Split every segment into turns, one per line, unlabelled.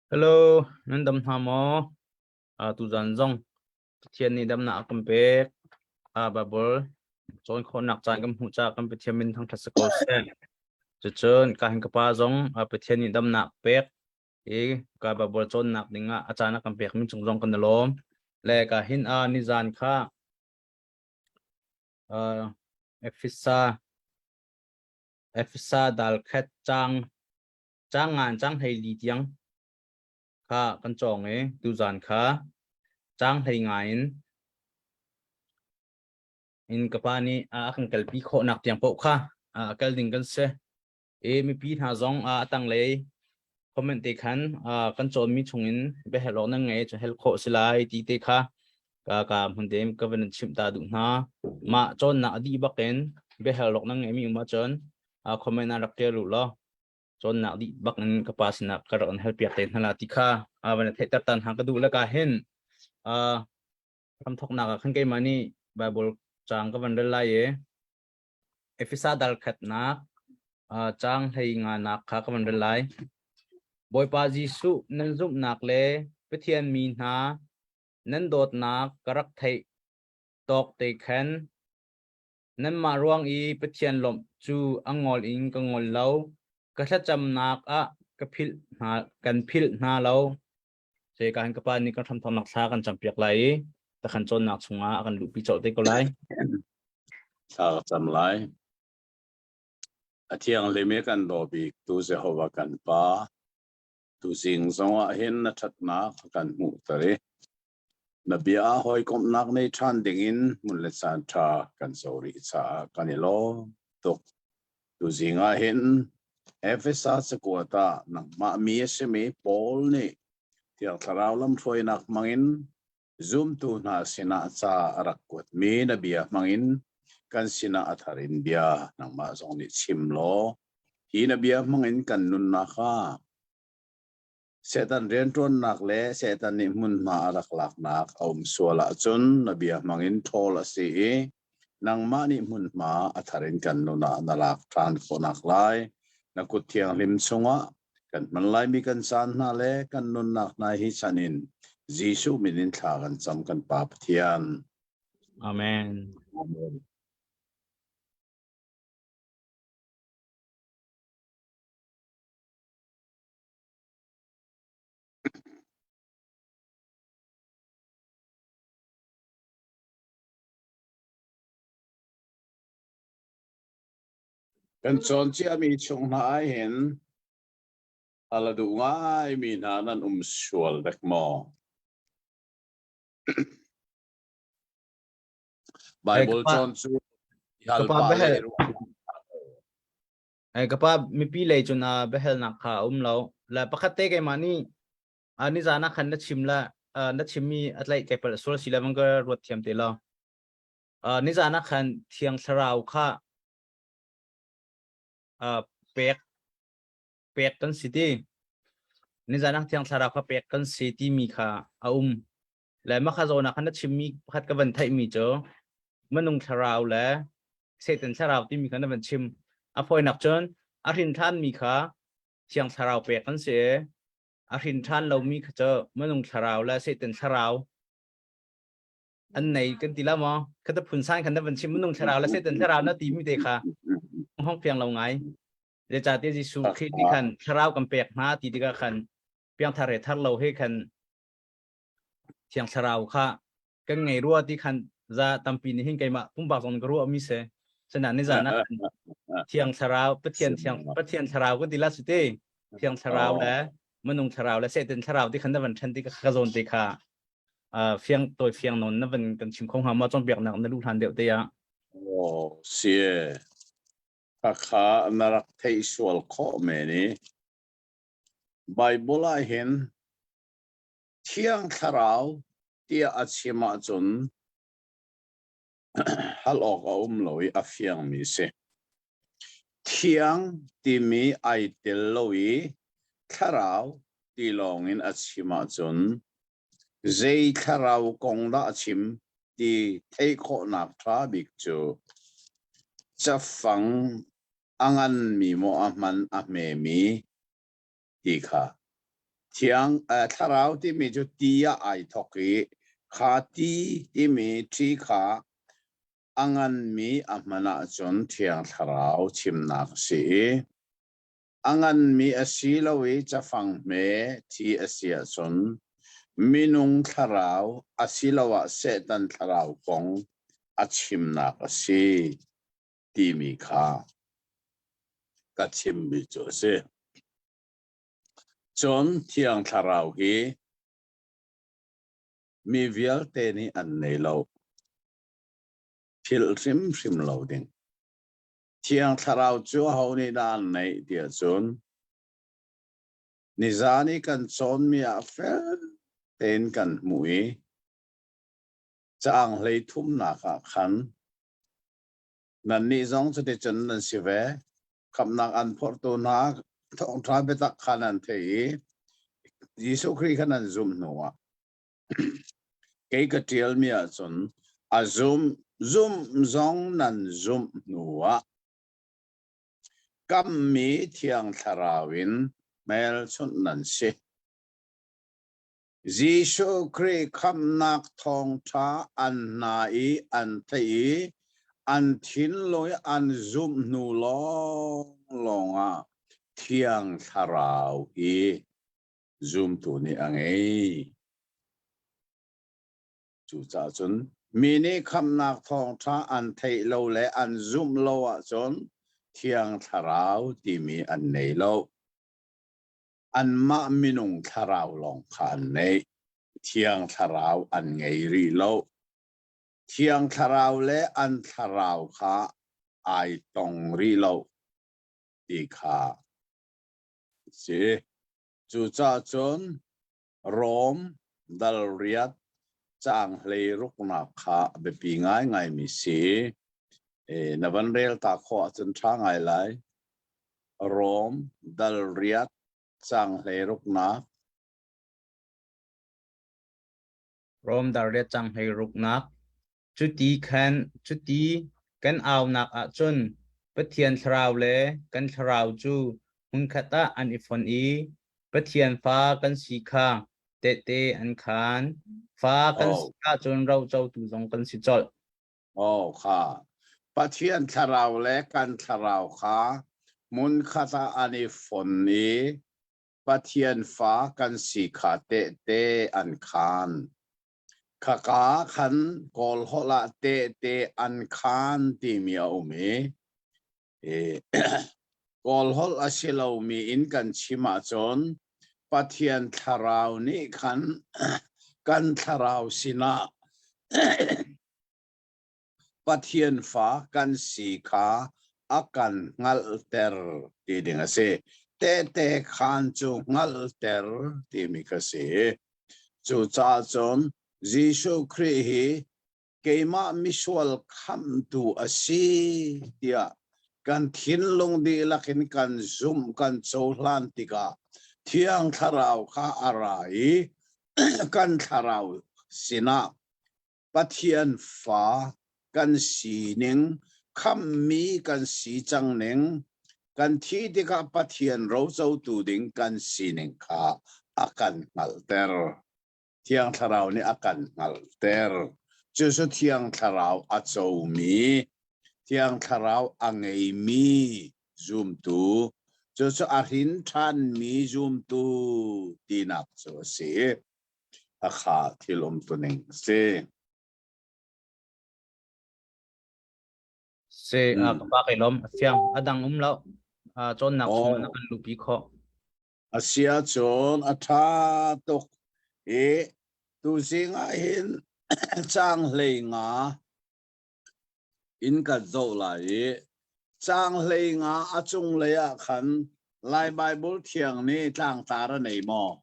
Hello, nan dam hna maw? Tuzan zong Pathian nih damnak a kan pek. Bible cawn khawhnak caan kan hmuh caah kan Pathian min thangṭhat si ko seh. Cucun ka hin ka pa zong Pathian nih damnak pek i ka Bible cawnnak dingah a caan a kan pekmi cung zong kan i lawm. Le ka hin nizan kha Efesa Efesa dal khat caang caang ngan caang 14 tiang kha kan cawng i tuzan kha caang 15 in in ka pa nih a kan kalpi khawhnak tiang paoh kha a kal ding kan si. I mipi hna zong a tanglei comment te khan kan cawnmi chungin biahel awk nan ngei cu hel khawh si lai ti te kha ka ka hmun te ka van chimh ta duh hna. Mah cawnnak a dih bakin biahel awk nan ngeimi um ahcun comment ah rak ṭial u law cawnnak dih bak in ka pa sinah ka rak in halpiak te hna la ti kha van theihter tan hna ka duh le ka hin hramthoknak ah khan keimah nih Bible caang ka van rel lai i Efesa dal khatnak caang hlei nganak kha ka van rel lai. Bawipa Jesuh nan zumhnak le Pathian mi hna nan dawtnak ka rak theih tawk te khan Nanmah ruang i Pathian lawmh cu a ngol in ka ngol lo. Ka thlacamnak ah ka philh hna, kan philh hna lo. Ka ka pa nih kan hramthawknak thla kan campiak lai i takhan cawnnak chungah a kan luhpi colh te ko lai.
Thla ka cam lai. A thianghlim i kan daw bik tu Jehovah kan Pa, tuzing zongah hin na ṭhatnak kan hmuhter i Na bia ah hawikomhnak nei ṭhan dingin hmun le caan ṭha kan co rih caah kan i lawm tuk. Tuzing ah hin Efesa cakuat ah nangmah mi a simi Paul nih Thiang Thlarau lamhruainak hmangin zumtu hna sinah ca a rak kuatmi na bia hmangin kan sinah a thar in bia nangmah zong nih chim law hi na bia hmangin kan nunnak ah Satan rianṭuannak le Satan nih hmunhma a rak laknak a um sual ahcun na bia hmangin ṭhawl a si i nangmah nih hmunhma a thar in kan nun ah na lak ṭhan khawhnak lai. Na kut thianghlim chungah kan hman laimi kan caan hna le kan nunnak hna hi chan in Jesuh min in thla kan cam kan Pa Pathian.
Amen.
Amen. Kan cawn ciami chung hna ah hin a la duh ngaimi hna nan um sual dek maw? Bible cawn cu hal pa le
Ka pa mipi lei cun biahalnak kha a um lo. Le pakhat te keimah nih nizan ah khan na chim la na chimmi a tlaih kai palh sual si le bang ka ruat thiam te lo. Nizan ah khan Thiang Thlarau kha pek pek kan si ti. Nizan ah Thiang Thlarau kha pek kan si timi kha a um. Le mah kha zawn ah khan na chimmi pakhat ka van theihmi cu minung thlarau le Satan thlarau timi kha na van chim. A fawinak cun a hrin ṭhanmi kha Thiang Thlarau pek an si i a hrin ṭhan lomi kha cu minung thlarau le Satan thlarau an nei kan ti la maw? Kha ta phun san khan na van chim minung thlarau le Satan thlarau na timi te kha hong fiang lo ngai. Zeicahtiah Jesuh Khrih nih khan thlarau kan pek hna ti tikah khan piangthar he thar lo he khan Thiang Thlarau kha kan ngei rua ti khan za tampi nih hin keimah pumpak zong ka ruah mi si. Sinain nizan ah Thiang Thlarau Pathian Thiang Pathian Thlarau kan ti la su te Thiang Thlarau le minung thlarau le Satan thlarau ti khan na van ṭhen ti ka zawn te kha fiang tawi fiang nawn na van kan chim kho hnga maw cawnpiaknak na luh hlan deuh te ah.
Oh, si Khakha na rak theih sual khawh men i Bible ah hin Thiang Thlarau tiah a chim ahcun hal awk a um lo i a fiangmi si. Thiang timi ai tel lo i thlarau ti lawngin a chim ahcun zei thlarau kong dah a chim ti theih khawhnak ṭha bik cu cafang a nganmi maw a hman a hmemi ti kha. Thiang thlarau timi cu ti ah ai thawk i kha ti timi ṭhi kha a nganmi a hman ahcun Thiang Thlarau chimnak a si i a nganmi a si lo i cafang hme thi a si ahcun minung thlarau asiloah Satan thlarau kong a chimnak a si timi kha ka chimmi cu a si. Cun Thiang Thlarau hi mi vialte nih an nei lo. Philh hrimhrim lo ding. Thiang Thlarau cu aho nih dah an neih tiah cun nizan i kan cawnmi ah fel tein kan hmuh i caang hlei thumnak ah khan nannih zong cuticun nan si ve. Khamhnak an phorhtu hna thawngṭha biatak kha nan theih i Jesuh Khrih kha nan zumh hnuah kei ka ṭialmi ahcun a zum zumh zong nan zumh hnuah kammi Thiang Thlarau in hmelchunh nan si. Jesuh Khrih khamhnak thawngṭha an hna i an theih i an thinlung i an zumh hnu lawnglawng ah Thiang Thlarau hi zumtu nih a ngei. Cucaah cun mi nih khamhnak thawngṭha an theih lo le an zumh lo ahcun Thiang Thlarau timi an nei lo. Anmah minung thlarau lawng kha an neih. Thiang Thlarau an ngei rih lo. Thiang Thlarau le an thlarau kha ai tong rih lo ti kha si. Cucaah cun Rom dal riat caang hleiruknak kha a biapi ngaingaimi si. E, na van rel ta khawh ahcun ṭha ngai lai. Rom dal riat caang hleiruknak.
Rom dal riat caang hleiruknak. Cuti khan cuti kan aunak ahcun Pathian thlarau le kan thlarau cu hmunkhat ah an i fonh i Pathian fa kan si kha tehte an khaan. Fa kan si ahcun rocotu zong kan si colh.
Oh kha Pathian thlarau le kan thlarau kha hmunkhat ah an i fon i Pathian fa kan si kha tehte an khaan. Khaka khan Kawl holh ah tehte an khaan timi a um i Kawl holh a si lomi in kan chim ahcun Pathian thlarau nih khan kan thlarau sinah Pathian fa kan si kha a kan hngalhter ti ding a si. Tehte khaan cu hngalhter timi kha si. Cucaah cun Jesuh Khrih hi keimah misual khamhtu a si tiah kan thinlung dihlak in kan zumh kan cohlan tikah Thiang Thlarau kha a ra i kan thlarau sinah Pathian fa kan sining, khamhmi kan si cang ning, kan thih tikah Pathian rocotu ding kan sining kha a kan hngalhter. Thiang Thlarau nih a kan hngalhter. Cucu Thiang Thlarau a comi, Thiang Thlarau a ngeimi zumtu, cucu a hrin ṭhanmi zumtu tinak cu a si. Hakha thil umtuning a si.
Si, ka pa kai lawm. A fiang. A dang um lo. Cawnnak chung na kan luhpi khawh.
A si ahcun a ṭha tuk i tuzing ah hin caang hlei nga in kan zoh lai i caang hlei nga a cunglei ah khan Lai Baibal Thiang nih tlangtar a nei maw?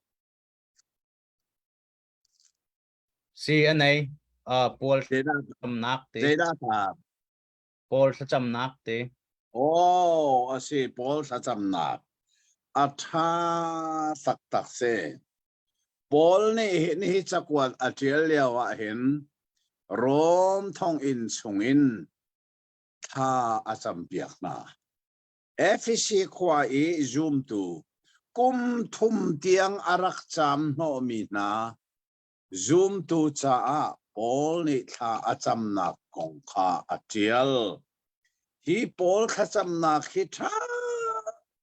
Si a nei. Paul thlacamnak te.
Zeidah ta?
Paul thlacamnak te.
Oh, a si Paul thlacamnak. A ṭha taktak si. Paul nih hin hi cakuat a ṭial lio ah hin Rom thonginn chungin thla a campiak hna. Efesi khua i zumtu. Kum thum tiang a rak caam hnawhmi hna zumtu caah Paul nih thla a camnak kong kha a ṭial. Hi Paul thlacamnak hi ṭha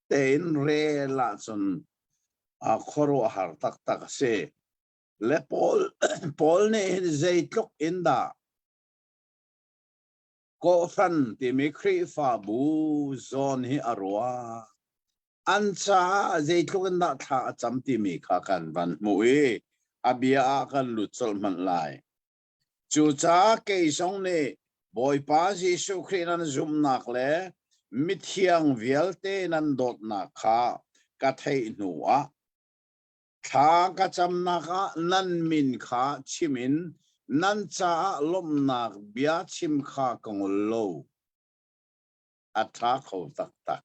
tein rel ahcun a khuaruahhar taktak a si. Le Paul, Paul nih hin zeitluk in dah kawhhran timi Khrihfabu zawn hi a ruah. An caah zeitluk in dah thla a cam timi kha kan van hmuh i a bia ah kan lut colh hmanh lai. Cucaah kei zong nih Bawipa Jesuh Khrih nan zumhnak le mithiang vialte nan dawtnak kha ka theih hnu ah Thla ka camnak ah nan min kha chim in nan caah lawmhnak bia chim kha ka ngol lo. A ṭha kho taktak.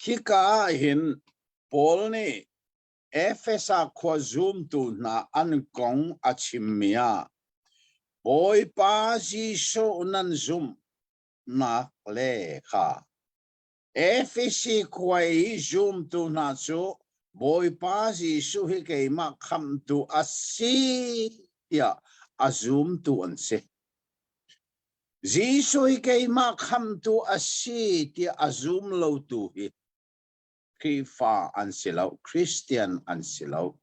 Hika ah hin Paul nih Efesa khua zumtu hna an kong a chimmi ah Bawipa Jesuh nan zumhnak le kha Efesi khua i zumtu hna cu Bawipa Jesuh hi keimah khamhtu a si tiah a zumtu an si. Jesuh hi keimah khamhtu a si tiah a zum lotu hi Khrihfa an si lo, Christian an si lo.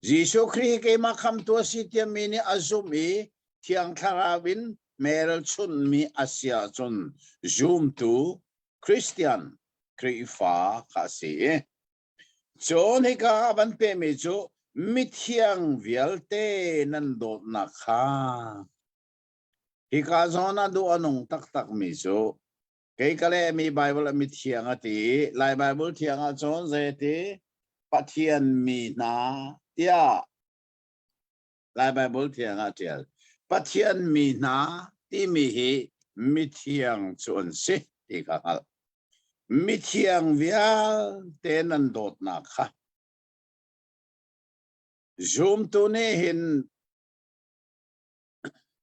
Jesuh Khrih hi keimah khamtu a si tiah mi nih a zumh i Thiang Thlarau in hmelchunhmi a si ahcun zumtu Christian Khrihfa kha a si i cun hika ah van pehmi cu mithiang vialte nan dawtnak kha hika zawn ah duh a nung taktakmi cu Kei ka lehmi Baibal ah mithiang a ti i Lai Baibal thiang ah cun zei a ti? Pathian mi hna tiah Lai Baibal thiang ah ṭial. Pathian mi hna timi hi mithiang cu an si ti kha hngalh. Mithiang vialte nan dawtnak kha zumtu nih hin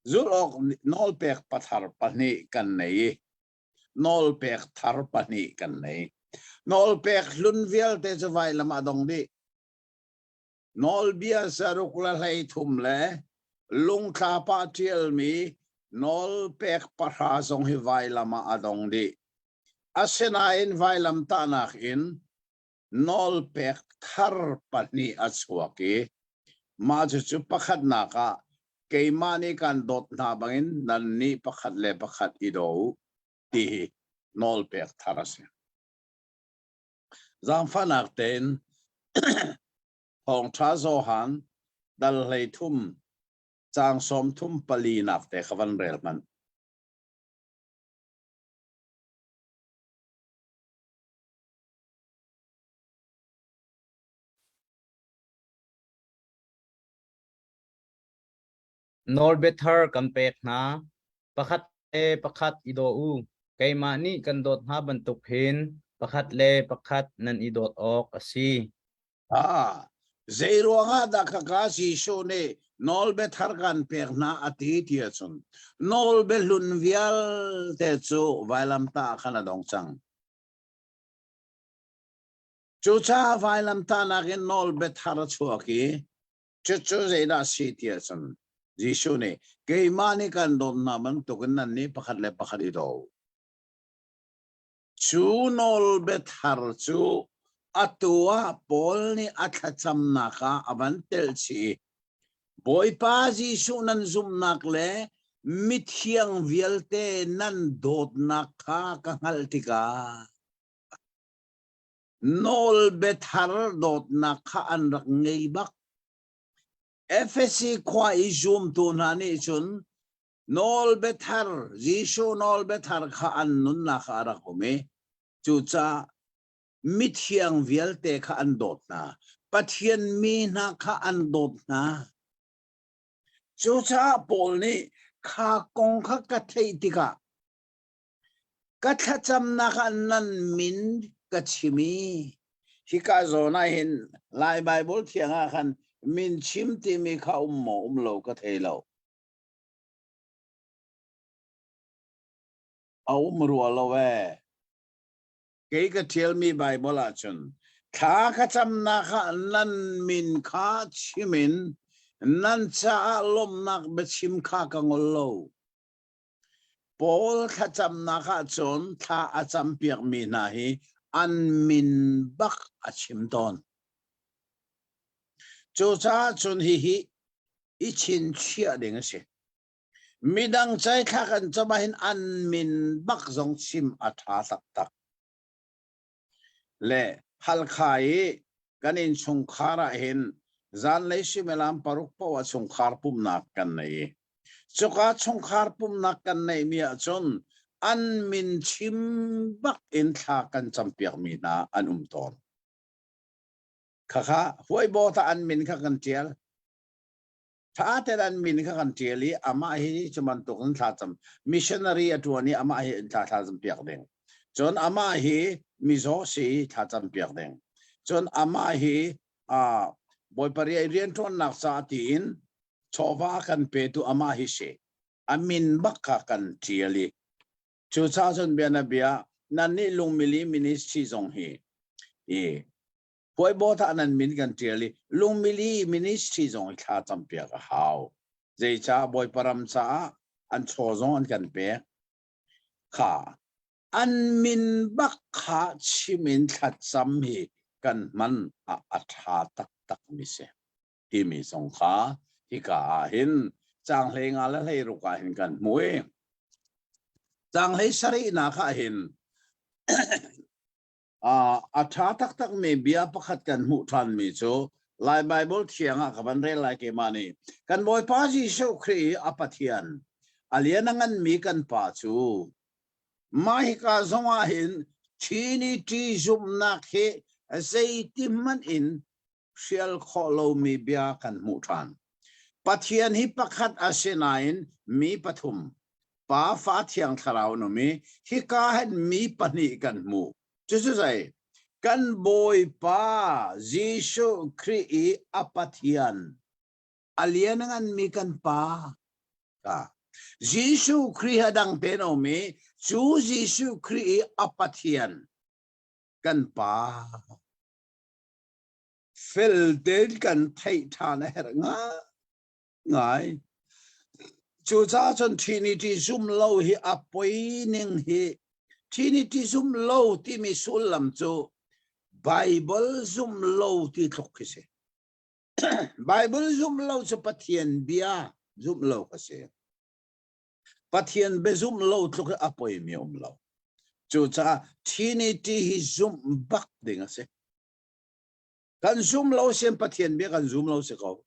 Zulh awk nawlpek pathar pahnih kan nei i nawlpek thar pahnih kan nei. Nawlpek hlun vialte cu vailam ah dong dih. Nawlbia zaruk le 13 le lungtlap ah ṭialmi nawlpek pahra zong hi vailam ah a dong dih. Asinain vailam tahnak in nawlpek thar pahnih a chuak i mah cucu pakhatnak ah keimah nih kaan dawt hna bangin nannih pakhat le pakhat i daw u ti hi nawlpek thar a si. Zaangfahnak tein Thawngṭha Johan dal 13 caang 34 nak te kha van rel hmanh.
Nawlbia thar kan pek hna. Pakhat le pakhat i daw u. Keimah nih kan dawt hna bantuk hin pakhat le pakhat nan i dawt awk a si.
Ah, zei ruangah dah khaka Jesuh nih nawlbia thar kan pek hna a ti ti ahcun nawlbia hlun vialte cu vailamtah ah khan a dong cang. Cucaah vailamtahnak in nawlbia thar a chuak i cucu zeidah a si ti ahcun Jesuh nih keimah nih kan dawt hna bantukin nannih pakhat le pakhat i daw. Cu nawlbia thar cu atu ah Paul nih a thlacamnak ah a van telh chih i Bawipa Jesuh nan zumhnak le mithiang vialte nan dawtnak kha ka hngalh tikah Nawlbia thar dawtnak kha an rak ngei bak. Efesi khua i zumtu hna nih cun nawlbia thar, Jesuh nawlbia thar kha an nunnak ah a rak um i cucaah mithiang vialte kha an dawt hna. Pathian mi hna kha an dawt hna. Cucaah Paul nih kha kong kha ka theih tikah Ka thlacamnak ah nan min ka chim i hika zawn ah hin Lai Baibal thiang ah khan min chim timi kha um maw um lo ka thei lo. A um rua lo ee. Kei ka ṭialmi Baibal ahcun thla ka camnak ah nan min kha chim in nan caah lawmhnak biachim kha ka ngol lo. Paul thlacamnak ahcun thla a campiakmi hna hi an min bak a chim tawn. Cucaah cun hihi i chinchiah ding a si. Midang cai thla kan cam ahhin an min bak zong chim a ṭha taktak. Le Halkha i kan innchungkhar ahhin zanlei suimilam paruk paoh ah chungkhar pumhnak kan nei i cuka chungkhar pumhnak kan neihmi ahcun an min chim bak in thla kan campiakmi hna an um tawn. Khakha huaibaw ta an min kha kan ṭial. Ṭha tein an min kha kan ṭial i amah hi cu bantuk in thlacam missionary a ṭuan i amah hi thla thlacam piak ding. Cun amah hi mizaw si i thlacam piak ding. Cun amah hi uh, Bawipa rianṭuannak caah tiin chawva kan petu amah hi si. A min bak kha kan ṭial i cucaah cun bianabia nannih lungmili ministry zong hi i Puaibawt ah nan min kan ṭial i lungmili ministry zong i thla campiak a hau. Zeicah Bawipa ram caah an chaw zong an kan pek. Kha an min bak kha chim in thlacam hi kan hman a a ṭha taktak mi si timi zong kha hika ah hin caang 15 le 16 ah hin kan hmu i caang 17nak ah hin A ṭha taktakmi bia pakhat kan hmuh ṭhanmi cu Lai Baibal Thiang ah ka van rel lai keimah nih. Kan Bawipa Jesuh Khrih i a Pathian, a lian a nganmi kan Pa cu mah hika zong ah hin Trinity zumhnak hi zeitihmanh in hrial khawh lomi bia kan hmuh ṭhan. Pathian hi pakhat a si nain mi pathum, Pa, Fa, Thiang Thlarau an um i hika hin mi pahnih kan hmuh. Cucu zei? Kan Bawipa Jesuh Khrih i a Pathian, a lian nganmi kan Pa. Ka. Jesuh Khrih a dang tein a um i cu Jesuh Khrih i a Pathian, kan Pa. Fel tein kan theih ṭhan a herh ngai. Cucaah cun Trinity zum lo hi a poi ning hi Trinity zum lo timi sullam cu Bible zum lo ti tluk khi si. Bible zum lo cu Pathian bia zum lo ka si. Pathian bia zumh lo tluk hi a poimi um lo. Cucaah Trinity hi zumh bak ding a si. Kan zum lo sin Pathian bia kan zum lo si ko.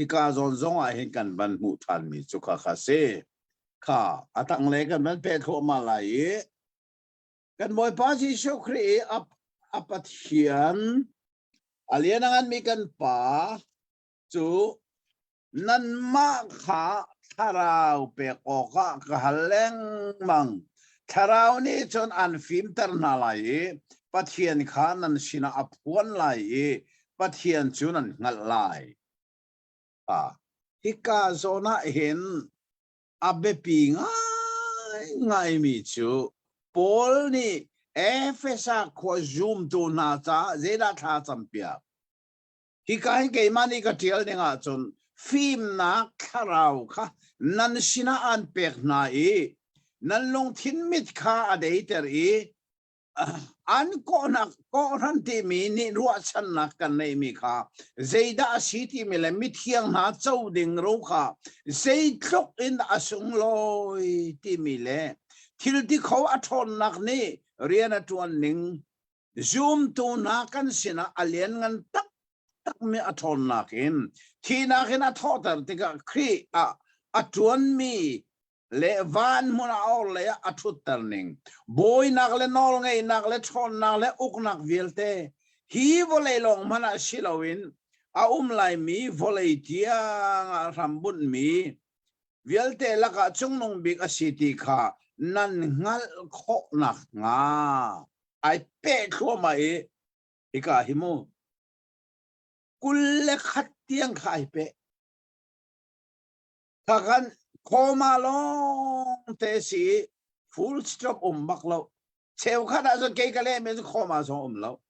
Hika zawn zong ah hin kan van hmuh ṭhanmi cu kha kha si. Kha a tanglei kan van peh thluahmah lai i kan Bawipa Jesuh Khrih i a, a Pathian a lian a nganmi kan Pa cu nanmah kha thlarau pek awkah ka hal lengmang. Thlarau nih cun an fimter hna lai i Pathian kha nan sinah a phuan lai i Pathian cu nan hngalh lai. Ah, hika zawn ah hin a biapi ngaingaimi cu Paul nih Efesa khua zumtu hna caah zeidah thla campiak? Hika hi keimah nih ka ṭial ning ahcun fimnak thlarau kha nan sinah aan pek hna i nan lungthin mit kha a deiter i an kawhnak kawhhran timi nih ruahchannak kan neihmi kha zeidah a si timi le mithiang hna co ding ro kha zeitluk in a sunglawi timi le thil ti kho a ṭhawnnak nih rian a ṭuan ning Zumtu hna kan sinah a lianngan taktakmi a ṭhawnnak in thihnak in a thawhter tikah Khrih ah a ṭuanmi le van hmun ah orhlei ah a ṭhutter ning bawinak le nawlngeihnak le ṭhawnnak le uknak vialte hi vawlei lawng hmanh ah si loin a um laimi vawlei tiang ah hrambunhmi vialte lakah cungnung bik a si ti kha nan hngalh khawh nakhnga ai peh thluahmah i hika hi mu 21 tiang kha ai peh. Kha kan comma lawng te si full stop um bak lo. Cheukhat ahcun kei ka lehmi cu khawm ah zong um lo.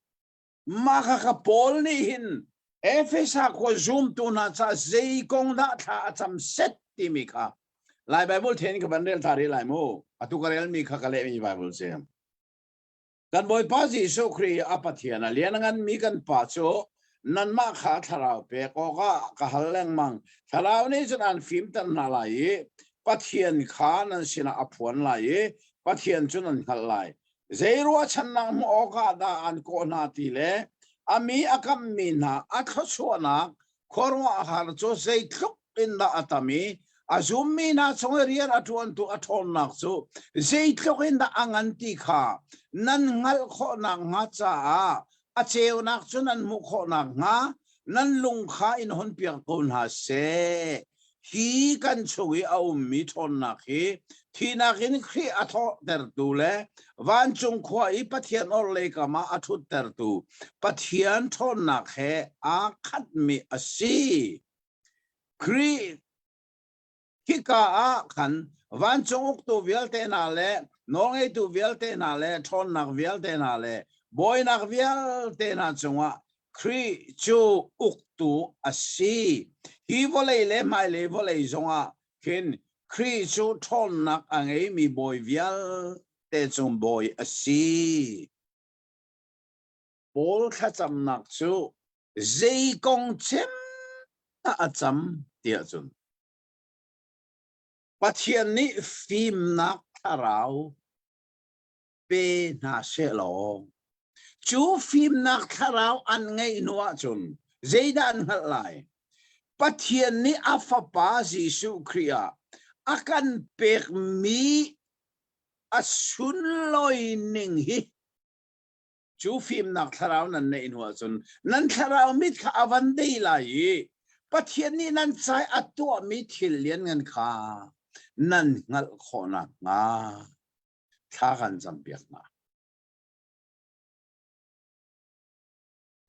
Mah kha kha Paul nih hin Efesa khua zumtu hna caah zei kong dah thla a cam set timi kha Lai Bible then ka van rel ta rih lai mu. Atu ka relmi kha ka lehmi Bible si. Kan Bawipa Jesuh Khrih a Pathian a lian nganmi kan Pa cu nanmah kha thlarau pek awkah ka hal lengmang. Thlarau nih cun an fimter hna lai i Pathian kha nan sinah a phuan lai i Pathian cu nan hngalh lai. Zei ruahchannak hmuh awkah dah an kawh hna ti le a mi a kamhmi hna a thluachuahnak khuaruahhar cu zeitluk in dah a tam i a zummi hna chung i rian a ṭuantu a ṭhawnnak cu zeitluk in dah a ngan ti kha nan hngalh khawh nakhnga caah a ceunak cu nan hmuh khawh nakhnga nan lung kha in honpiak ko hna seh. Hi kan chung i a ummi ṭhawnnak hi thihnak in Khrih a thawhtertu le vancung khua i Pathian orhlei kam ah a ṭhuttertu Pathian ṭhawnnak he aa khatmi a si. Khrih Khika ah khan vancung uktu vialte hna le nawlngeitu vialte hna le ṭhawnnak vialte hna le bawinak vialte hna cungah Khrih cu uktu a si. Hi vawlei le hmailei vawlei zongah khin Khrih cu ṭhawnnak a ngeimi bawi vialte cung bawi a si. Paul thlacamnak cu zei kong cem dah a cam tiah cun Pathian nih fimnak thlarau pe hna sehlaw cu fimnak thlarau an ngeih hnu ahcun zeidah an hngalh lai? Pathian nih a fapa Jesuh Khrih ah a kan pekmi a sunlawi ning hi Cu fimnak thlarau nan neih hnu ahcun nan thlarau mit kha a van dei lai i Pathian nih nan cai a tuahmi thil lianngan kha nan hngalh khawh nakhnga thla kan campiak hna.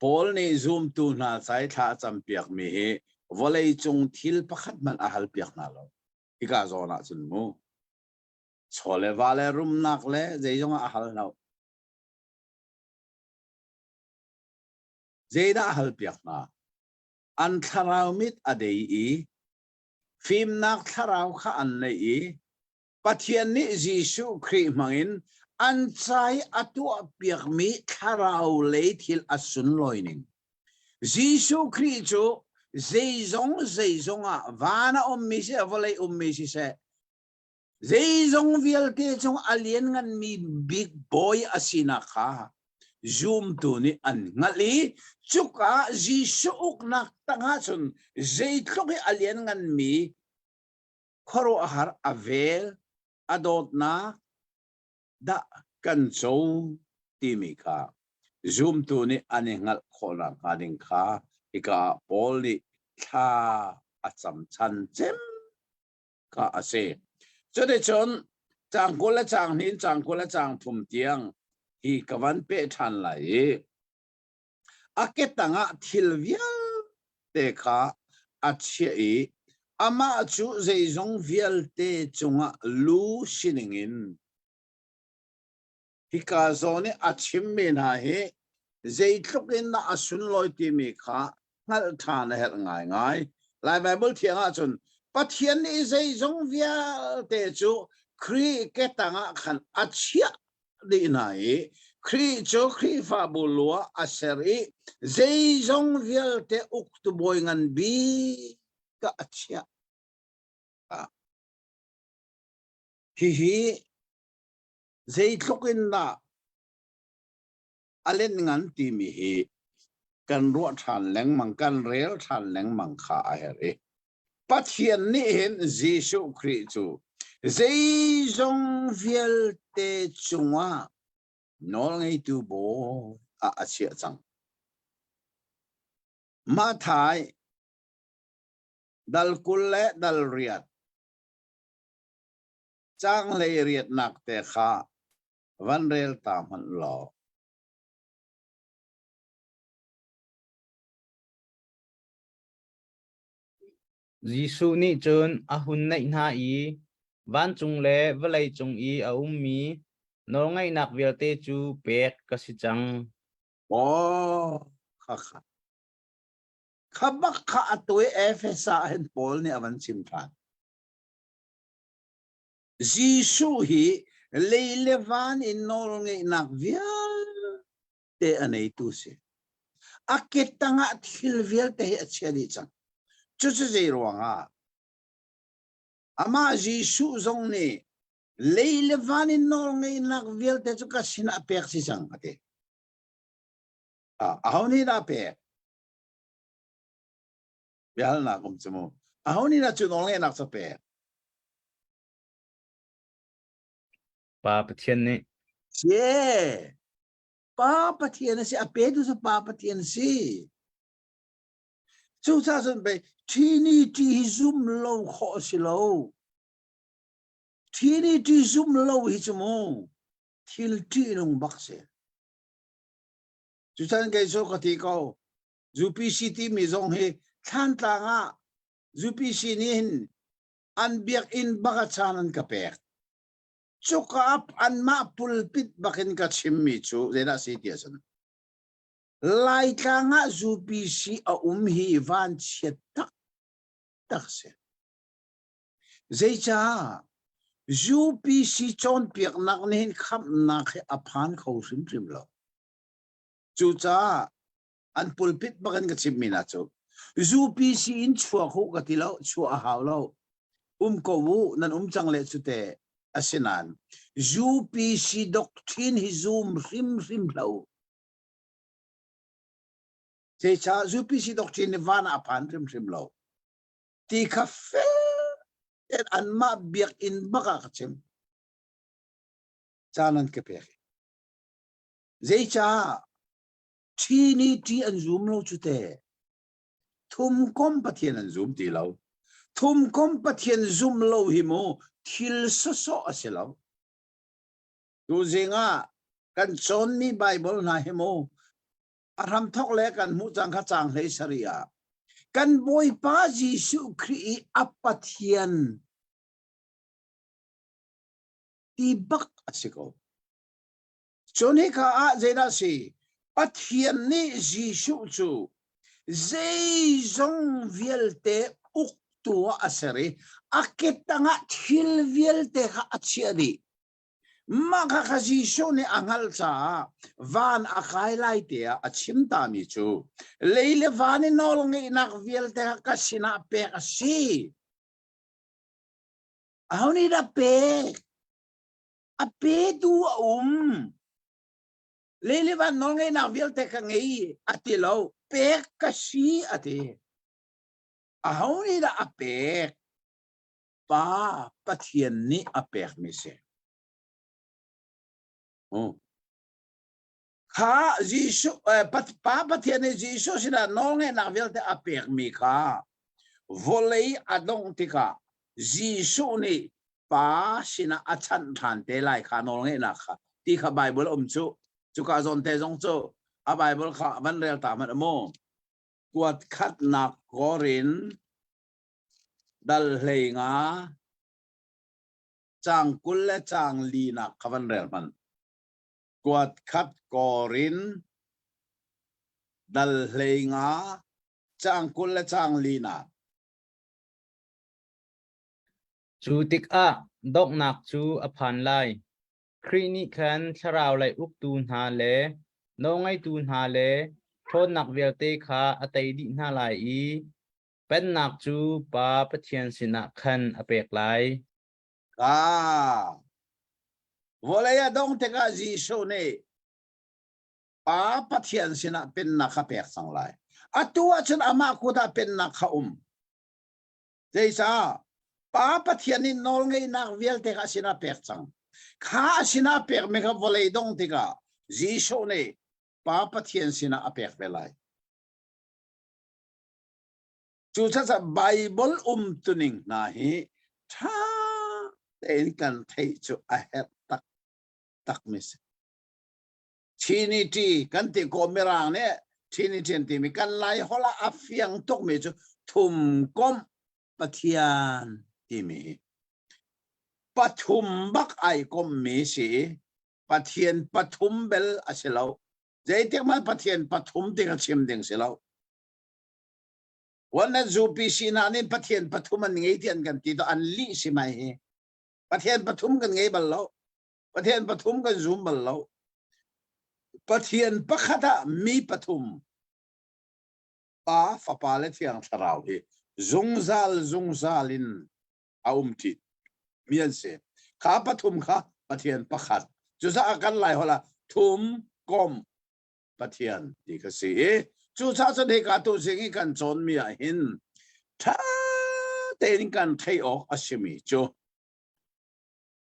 Paul nih zumtu hna cai thla a campiakmi hi vawleicung thil pakhat hmanh a halpiak hna lo. Hika zawn ah cun mu. Chaw le va le rumnak le zeizong ah a hal lo. Zeidah a halpiak hna? An thlarau mit a dei i fimnak thlarau kha an neih i Pathian nih Jesuh Khrih hmangin an ca i a tuahpiakmi thlarau lei thil a sunlawi ning. Jesuh Khrih cu zeizong zeizong ah van a ummi siseh vawlei ummi siseh Zeizong vialte cung a liannganmi bik bawi a sinak kha zumtu nih an hngalh i cuka Jesuh uknak tangah cun zeitluk i a liannganmi khuaruahhar a vel a dawtnak dah kan co timi kha zumtu nih an i hngalh khawh nakhnga ding kha hika ah Paul nih thla a cam chan cem kha a si. Cuticun caang 20 le caang hnih in caang 20 le caang thum tiang hi ka van peh ṭhan lai i a ketang ah thil vialte kha a chiah i amah cu zeizong vialte cungah lu sining in Hika zawn i a chimmi hna hi zeitluk in dah a sunlawi timi kha hngalh ṭhan a herh ngaingai. Lai Baibal thiang ahcun Pathian nih zeizong vialte cu Khrih ke tangah khan a chiah dih hna i Khrih cu Khrihfabu lu ah a ser i zeizong vialte uktu bawi ngan bik ah a chiah. Hihi Zeitluk in dah a lianngan timi hi kan ruah ṭhan lengmang, kan rel ṭhan lengmang kha a herh i Pathian nih hin Jesuh Khrih cu zeizong vialte cungah nawlngeitu bawi ah a chiah cang. Mathai dal 20 le dal riat Caang 18 te kha van rel ta hmanh law.
Jesuh nih cun a hun naih hna i vancung le vawlei cung i a ummi Nawlngaihnak vialte cu pek ka si cang.
Oh, kha kha. Kha bak kha atu i Efesa ah hin Paul nih a van chim ṭhan. Jesuh hi lei le van in nawlngeihnak vialte a neitu si. A ke tangah thil vialte hi a chia dih cang. Cucu zei ruangah amah Jesuh zong nih lei le van in nawlngeihnak vialte cu ka sinah pek si cang a ti. Aho nih dah pek? Biahalnak um cu mu. Aho nih dah cu nawlngeihnak cu pek?
Pa Pathian nih.
Sie. Pa Pathian a si. A petu cu Pa Pathian a si. Cucaah cun pei Trinity hi zum lo khawh a si lo. Trinity zum lo hi cu mu thil ṭihnung bak si. Cucan kei cu ka ti ko. UPC timi zong hi Thlantlang ah UPC nih hin an biakinn bak a caan an ka pek. Cuka ah anmah pulpit bakin ka chimmi cu zeidah si ti ahcun Laitlang ah UPC a um hi vanchiat taktak si. Zeicah UPC cawnpiaknak nih hin khamhnak hi a phan kho hrimhrim lo. Cucaah an pulpit bak in ka chimmi hna cu UPC in chuak u ka ti lo, chuah a hau lo. Um ko u, nan um cang le cu te. Asinain UPC doctrine hi zum hrimhrim hlah u. Zeicah UPC doctrine hi van ah a phan hrimhrim lo. Ti kha fel tein anmah biakinn bak ah ka chim. Caan an ka pek. Zeicah Trinity an zum lo cu te. Thumkom Pathian an zum ti lo. Thumkom Pathian zum lo hi mu thil sawsawh a si lo. Tuzing ah kan cawnmi Bible hna hi mu a hramthok le kan hmuh cang kha caang hlei sarih ah kan Bawipa Jesuh Khrih i a Pathian ti bak a si ko. Cun hika ah zeidah a si? Pathian nih Jesuh cu zeizong vialte uktu ah a ser i a ke tangah thil vialte kha a chiah dih. Mah kha kha Jesuh nih a hngalh caah van a kai lai tiah a chim tami cu lei le van i nawlngeihnak vialte kha ka sinah pek a si. Aho nih dah pek? A petu a um. Lei le van nawlngeihnak vialte ka ngei a ti lo. Pek ka si a ti. Aho nih dah a pek? Pa Pathian nih a pekmi si. Oh. Kha Jesuh eh, Pa Pathian nih Jesuh sinah nawlngeihnak vialte a pekmi kha vawlei a dongh tikah Jesuh nih Pa sinah a chanh ṭhan te lai kha nawlngeihnak kha ti kha Bible um cu cuka zawn te zong cu a Bible kha van rel ta hmanh mu kuat khatnak Korin dal hlei nga cang 20 le cang li nak kha van rel hmanh kuat khat Korin dal hlei nga cang 20 le cang li nak
Cu tikah donghnak cu a phan lai. Khrih nih khan thlarau lei uktu hna le nawlngeitu hna le ṭhawnnak vialte kha a tei dih hna lai i pennak cu Pa Pathian sinah khan a pek lai.
Ah, vawlei a dong tikah Jesuh nih Pa Pathian sinah pennak kha pek cang lai. Atu ahcun amah kut ah pennak kha um. Zeicah? Pa Pathian nih nawlngeihnak vialte kha a sinah pek cang. Kha a sinah pekmi kha vawlei dong tikah Jesuh nih Pa Pathian sinah a pek ve lai. Cucaah Bible umtuning hna hi ṭha tein kan theih cu a herh taktakmi si. Trinity kan ti ko Mirang nih Trinity an timi kan Lai holh ah a fiang tukmi cu thumkomh Pathian timi hi pathum bak ai kommi si. Pathian pathum bel a si lo. Zeitik hmanh Pathian pathum ti kha chim ding si lo. One UPC hna nih Pathian pathum an ngei ti an kan ti to an lih si mai hi. Pathian pathum kan ngei bal lo. Pathian pathum kan zum bal lo. Pathian pakhat ah mi pathum Pa, Fapa le Thiang Thlarau hi zungzal zungzal in a um ṭi mi an si. Kha pathum kha Pathian pakhat. Cucaah kan Lai holh ah thum kom Pathian ti kha si i cucaah cun hika tu zing i kan cawnmi ah hin ṭha tein kan theih awk a simi cu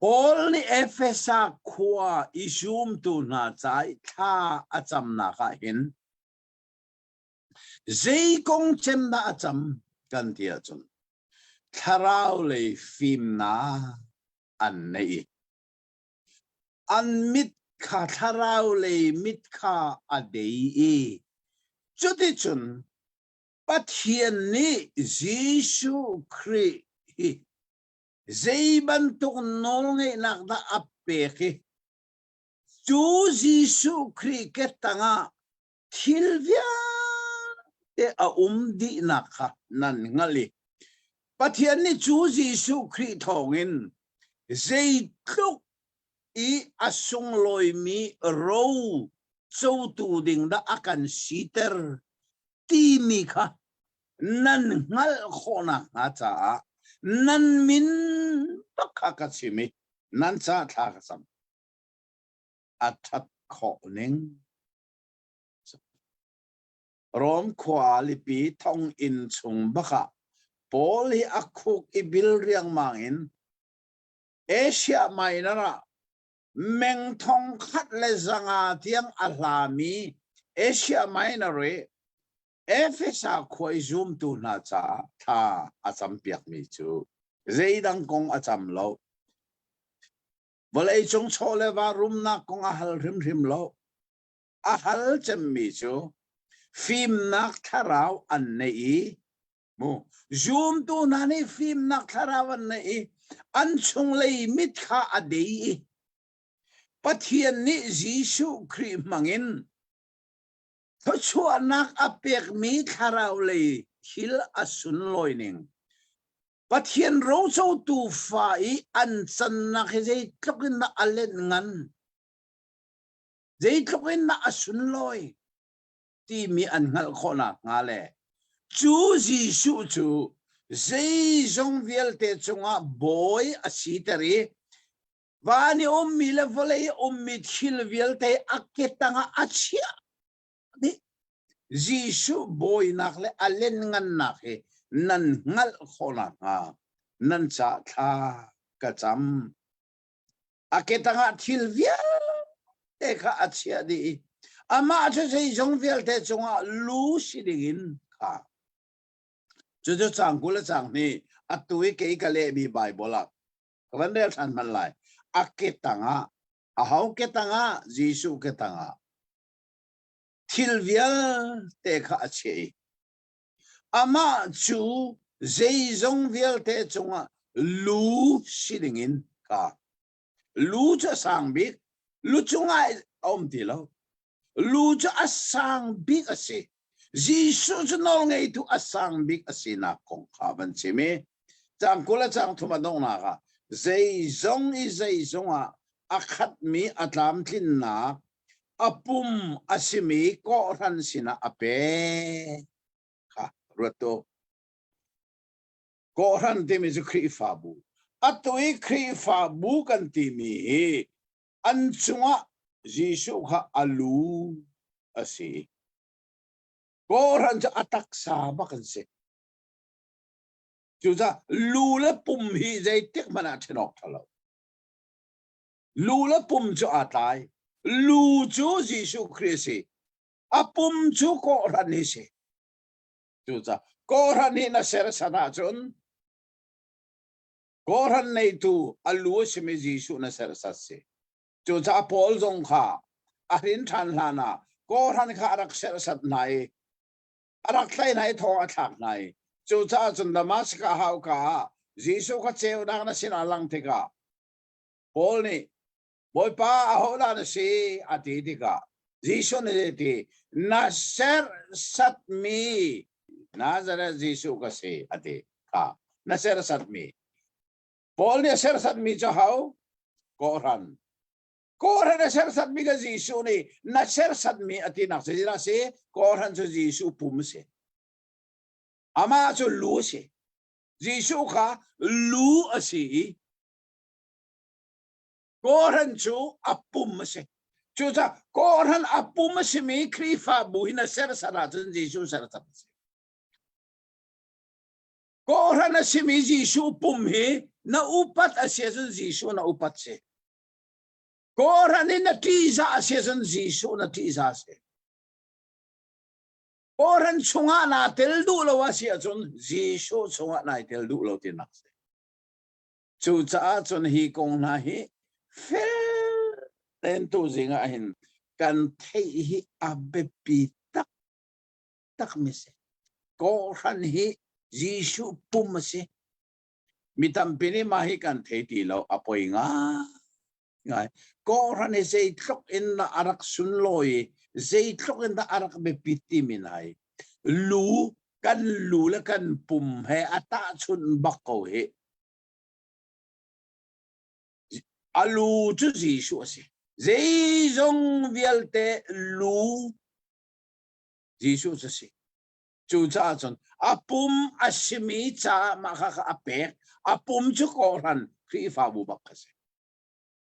Paul nih Efesa khua i zumtu hna ca i thla a camnak ah hin zei kong cem dah a cam kan ti ahcun thlarau lei fimnak an nei i An mit kha thlarau lei mit kha a dei i cuticun Pathian nih Jesuh Khrih hi zei bantuk nawlngeihnak dah a pek i cu Jesuh Khrih ke tangah thil vialte a um dihnak kha nan hngalh i Pathian nih cu Jesuh Khrih thawngin zeitluk i a sunglawimi ro cotu ding dah a kan siter timi kha nan hngalh khawh nakhnga caah nan min bak kha ka chim i nan ca thla ka cam. A ṭhat khawh ning. Rom khua lipi thonginn chung bakah Paul hi a khuk i bil riangmang in Asia Minor ah meng thong khat le zanga tiang a hlami Asia Minor i Efesa khua i zumtu hna caah thla a campiakmi cu zeidang kong a cam lo. Vawleicung chaw le va rumnak kong a hal hrimhrim lo. A hal cemmi cu fimnak thlarau an neih i mu zumtu hna nih fimnak thlarau an neih i an chunglei mit kha a dei i Pathian nih Jesuh Khrih hmangin thluachuahnak a pekmi thlarau lei thil a sunlawi ning Pathian rocotu fa i an cannak hi zeitluk in dah a lenh ngan zeitluk in dah a sunlawi timi an hngalh khawh nakhnga le cu Jesuh cu zeizong vialte cungah bawi a siter i van i ummi le vawlei i ummi thil vialte a ke tangah a chiah dih. Jesuh bawinak le a lianngannak hi nan hngalh khawh nakhnga nan ca thla ka cam. A ke tangah thil vialte kha a chiah dih i amah cu zeizong vialte cungah lu si dingin kha. Cucu caang 20 le caang hnih atu i kei ka lehmi Baibal ah ka van rel ṭhan hmanh lai. A ke tangah, aho ke tangah? Jesuh ke tangah. Thil vialte kha a chiah i amah cu zeizong vialte cungah lu si dingin ka lu cu a sang bik lu cungah a um ti lo lu cu a sang bik a si Jesuh cu nawlngeitu a sang bik a sinak kong kha van chim i caang 20 le caang thum a donghnak ah zeizong i zeizong ah a khatmi a tlamtlinnak a pum a simi kawhhran sinah a pek kha ruat tu. Kawhhran timi cu Khrihfabu. Atu i Khrihfabu kan timi hi an cungah Jesuh kha a lu a si. Kawhhran cu a taksa bak an si. Cucaah lu le pum hi zeitik hmanh ah ṭhen awk ṭha lo. Lu le pum cu aa tlai. Lu cu Jesuh Khrih a si. A pum cu kawhhran hi si. Cucaah kawhhran hi na sersan ahcun kawhhran neitu a lu a simi Jesuh na sersat si. Cucaah Paul zong kha a hrin ṭhan hlan ah kawhhran kha a rak serhsat hna i a rak tlaih hna i thong a thlak hna i cucaah cun Damascus hauka ah Jesuh kha ceunak na sinah lang tikah Paul nih. Bawipa ahodah na si a ti tikah Jesuh nih ti na serhsatmi Nazareth Jesuh ka si a ti kha na serhsatmi Paul nih a serhsatmi cu ho kawhhran kawhhran a serhsatmi ka Jesuh nih na serhsatmi a tinak cu zeidah si kawhhran cu Jesuh pum a si amah cu lu a si Jesuh kha lu a si i Kawhhran cu a pum a si. Cucaah kawhhran a pum a simi Khrihfabu hi na serhsat ahcun Jesuh serhsat a si. Kawhhran a simi Jesuh pum hi na upat a si ahcun Jesuh na upat si. Kawhhran in na ṭihzah a si ahcun Jesuh na ṭihzah a si. Kawhhran chungah naa tel duh lo a si ahcun Jesuh chungah nai tel duh lo tinak si. Cucaah cun hi kong hna hi fel tein tuzing ah hin kan theih hi a biapi taktakmi si. Kawhhran hi Jesuh pum a si. Mi tampi nih mah hi kan thei ti lo, a poi ngai. Kawhhran hi zeitluk in dah a rak sunlawi i zeitluk in dah a rak biapit timi hna hi lu kan lu le kan pum he a tahchunh bak ko hi. A lu cu Jesuh a si. Zeizong vialte lu Jesuh cu a si. Cucaah cun a pum a simi caah mah kha a pek. A pum cu kawhhran Khrihfabu bak a si.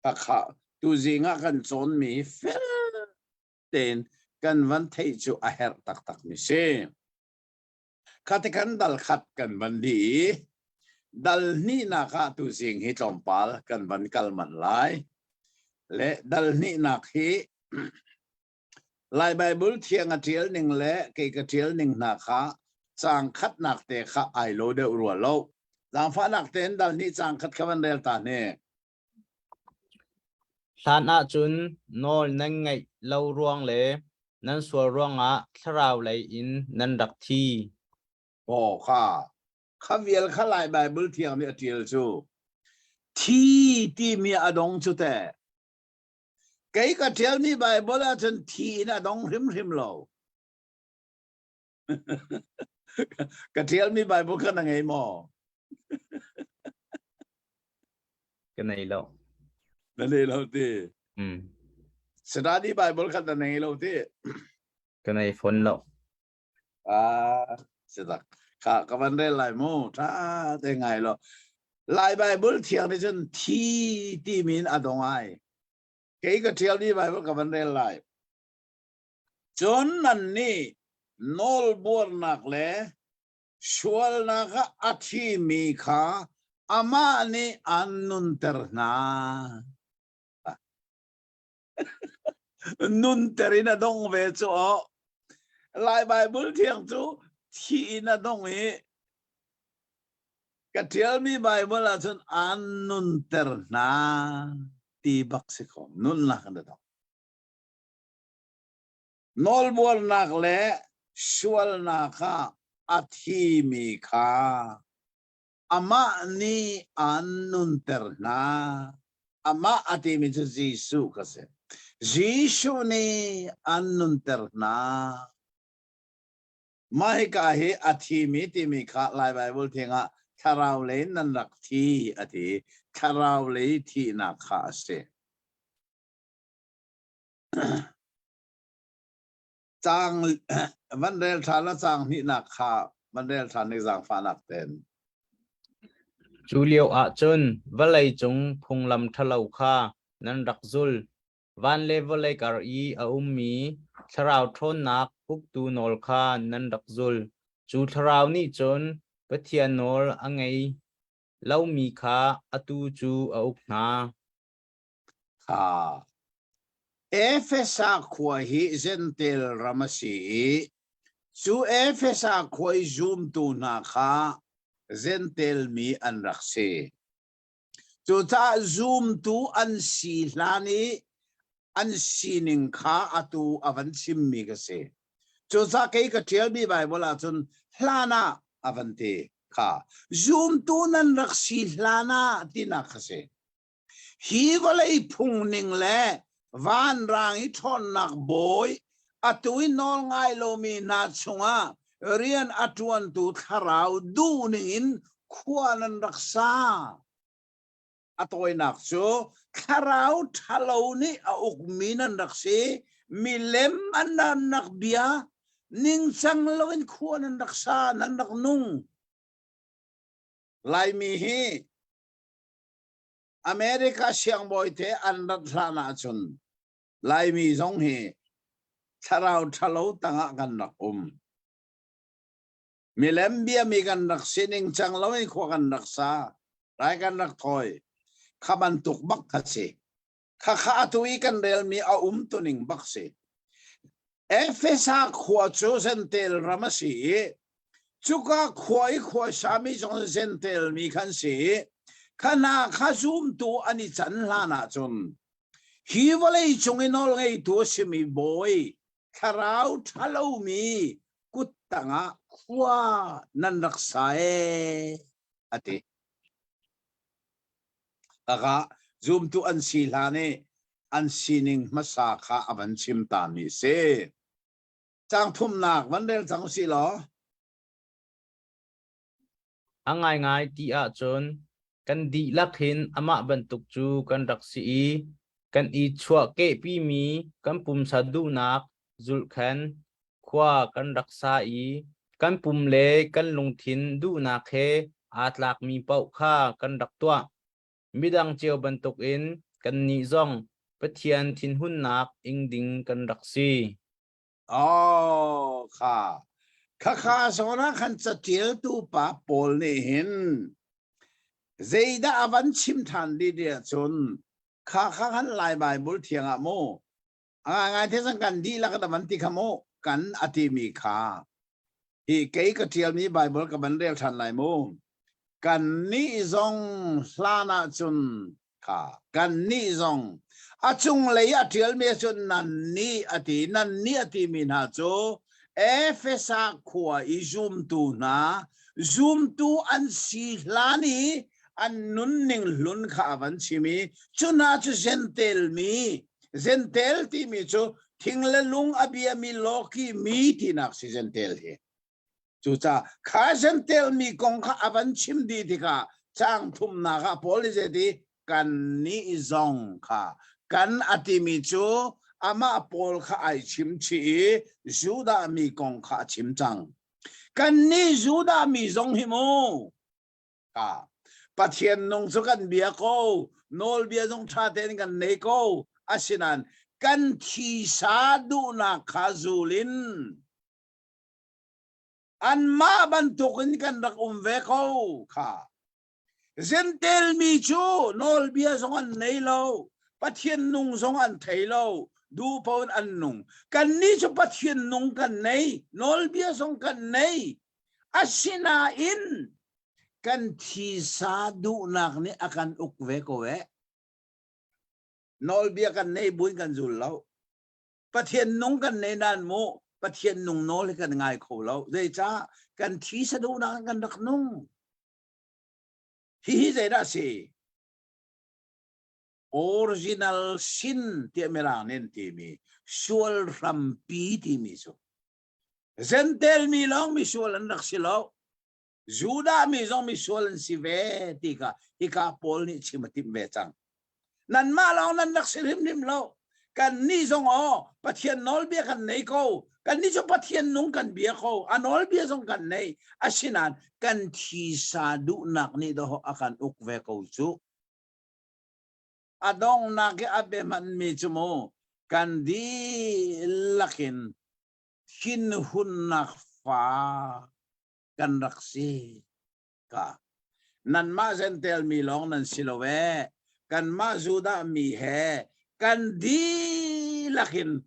Takha tuzing ah kan cawnmi fel tein kan van theih cu a herh taktakmi si. Khati khan dal khat kan van dih i dal hnihnak ah tuzing hi tlawmpal kan van kal manh lai. Le dal hnihnak hi Lai Baibal thiang a ṭial ning le kei ka ṭial ning hna kha caang khatnak te kha ai lo deuh rua lo. Zaangfahnak tein dal hnih caang khat kha van rel ta hne.
Hlan ahcun nawl nan ngaih lo ruang le nan sual ruangah thlarau lei in nan rak thi.
Aw kha kha vial kha Lai Baibal thiang nih a ṭial cu. Thi timi a dong cu teh. Kei ka ṭialmi Baibal ahcun thi in a dong hrimhrim lo. Ka ṭialmi Baibal kha na ngei maw?
Ka nei lo.
Na nei lo ti.
Mm.
Sadani Bible kha na nei lo ti.
Ka nei fawn lo.
Ah, sitak. Kha ka van rel lai mu. Tha te ngai lo. Lai Bible thiang nih cun thi ti min a dong ai. Kei ka ṭialmi Bible ka van rel lai. Cun nannih nawlbuarnak le sualnak ah a thimi kha amah nih an nunter hna. Nunter in a dong ve cu aw. Lai Baibal thiang cu thi in a dong i ka ṭialmi Baibal ahcun an nunter hna ti bak si ko. Nunnak in a dong. Nawlbuarnak le sualnak ah a thimi kha amah nih aan nunter hna. Amah a timi cu Jesuh ka si. Jesuh nih an nunter hna. Mah hika hi a thimi timi kha Lai Baibal thiang ah thlarau lei in nan rak thi a ti. Thlarau lei thihnak kha a si. Caang van rel ṭhan la caang hnihnak kha van rel ṭhan ning zaangfahnak tein.
Cu lio ahcun vawlei cung phunglam ṭhalo kha nan rak zul. Van le vawlei kar i a ummi thlarau ṭhawnnak uktu nawl kha nan rak zul. Cu thlarau nih cun Pathian nawl a ngei lomi kha atu cu a uk hna.
Kha Efesa khua hi Jentail ram a si i cu Efesa khua i zumtu hna kha Jentail mi an rak si. Cucaah zumtu an si hlan i an sining kha atu a van chimmi ka si. Cucaah kei ka ṭialmi Baibal ahcun hlan ah a van ti kha zumtu nan rak si hlan ah tinak kha si. Hi vawlei phung ning le vanrang i ṭhawnnak bawi atu i nawl ngai lomi hna chungah rian a ṭuantu thlarau duhning in khua nan rak sa. A tawinak cu thlarau ṭhalo nih a ukmi nan rak si, milem an rak bia, ningcang loin khua nan rak sa, nan rak nung. Laimi hi America siangbawi te an rat hlan ahcun Laimi zong hi thlarau ṭhalo tangah kan rak um. Milem biami kan rak sining cang lo in khua kan rak sa, rai kan rak thawi. Kha bantuk bak kha si. Khakha atu i kan relmi a um tuning bak si. Efesa khua cu Zentel ram a si i cuka khua i khuasami zong Zentel mi khan si i kha hna kha zumtu an i can hlan ahcun hi vawlei cung i nawlngeitu a simi bawi thlarau ṭhalomi kut tangah khua nan rak sa ee a ti. Kaka zumtu an si hlan i an sining hmasa kha a van chim ta mi si. Caang thumnak van rel cang usih law.
A ngaingai ti ahcun kan dihlak hin amah bantuk cu kan rak si i kan i chuahkehpimi kan pumsa duhnak zulh khan khua kan rak sa i kan pum le kan lungthin duhnak he aa tlakmi paoh kha kan rak tuah. Midang cio bantukin kannih zong Pathian thinhunnak ing ding kan rak si.
Oh, kha. Khakha zawn ah khan catialtu pa Paul nih hin zeidah a van chim ṭhan dih ti ahcun kha kha khan Lai Baibal thiang ah mu A ngaingai te cang kan dihlak in a van ti kha mu kan a timi kha hi kei ka ṭialmi Baibal ka van rel ṭhan lai mu. Kannih zong hlan ahcun kha kannih zong a cunglei a ṭialmi cun nannih a ti nannih a timi hna cu Efesa khua i zumtu hna zumtu an si hlan i an nunning hlun kha a van chim i cu hna cu Gentel mi Gentel timi cu thing le lung a biami lawki mi tinak si Gentel hi. Cucaah kha Gentel mi kong kha a van chim dih tikah caang thumnak ah Paul nih zeiti kannih zong kha kan a timi cu amah Paul kha ai chim chih i Judah mi kong kha a chim cang. Kannih Judah mi zong hi mu Ka Pathian nung cu kan bia ko, nawlbia zong ṭha tein kan nei ko. Asinain kan thisa duhnak kha zul in anmah bantukin kan rak um ve ko kha. Gentel mi cu nawlbia zong an nei lo, Pathian nung zong an thei lo, duh paoh in an nung. Kannih cu Pathian nung kan nei, nawlbia zong kan nei. Asinain kan thisa duhnak nih a kan uk ve ko eh. Nawlbia kan nei buin kan zul lo. Pathian nung kan nei nan mu Pathian nung nawl hi kan ngai kho lo. Zeicah kan thisa duhnak kan rak nung. Hihi zeidah si? Original sin tiah mirang nih an timi sual hrampi timi cu Gentel mi lawng misual an rak si lo. Judah mi zong misual an si ve ti kha hika Paul nih chim a timh ve cang. Nanmah lawng nan rak si hrimhrim lo. Kannih zong aw Pathian nawlbia kan nei ko. Kannih cu Pathian nung kan bia ko. A nawlbia zong kan nei. Asinain kan thisa duhnak nih dawh a kan uk ve ko cu. A donghnak i a biahmanmi cu mu kan dihlak in thinhunnak fa kan rak si ka. Nanmah Gentel mi lawng nan si lo ee. Kanmah Judah mi he kan dihlak in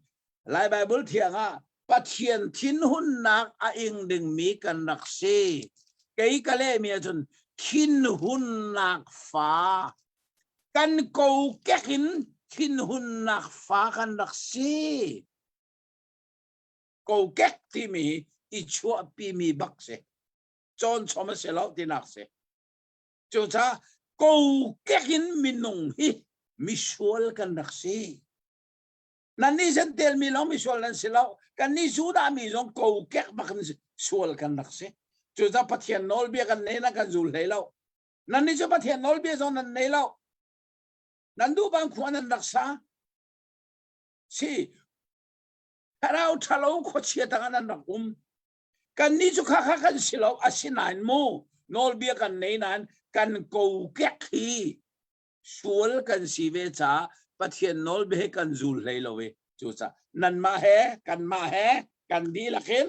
Lai Baibal thiang ah Pathian thinhunnak a ing dingmi kan rak si. Kei ka lehmi ahcun thinhunnak fa kan kokek in thinhunnak fa kan rak si. Kokek timi hi i chuahpimi bak si. Cawn chom a si lo tinak si. Cucaah kokek in minung hi. Misual kan rak si. Nan nih Jentail mi lawng misual nan si lo. Kan nih Judah mi zong kokek bak in sual kan rak si. Cucaah Pathian nawlbia kan nei na kan zul hlei lo. Nan nih cu Pathian nawlbia zong nan nei lo. Nan duh bang khua nan rak sa. Si, thlarau ṭhalo khuachia tangah nan rak um. Kannih cu kha kha kan si lo. Asinain mu nawlbia kan nei nain kan kokek hi sual kan si ve caah Pathian nawlbia hi kan zul hlei lo i cucaah nanmah he kanmah he kan dihlak in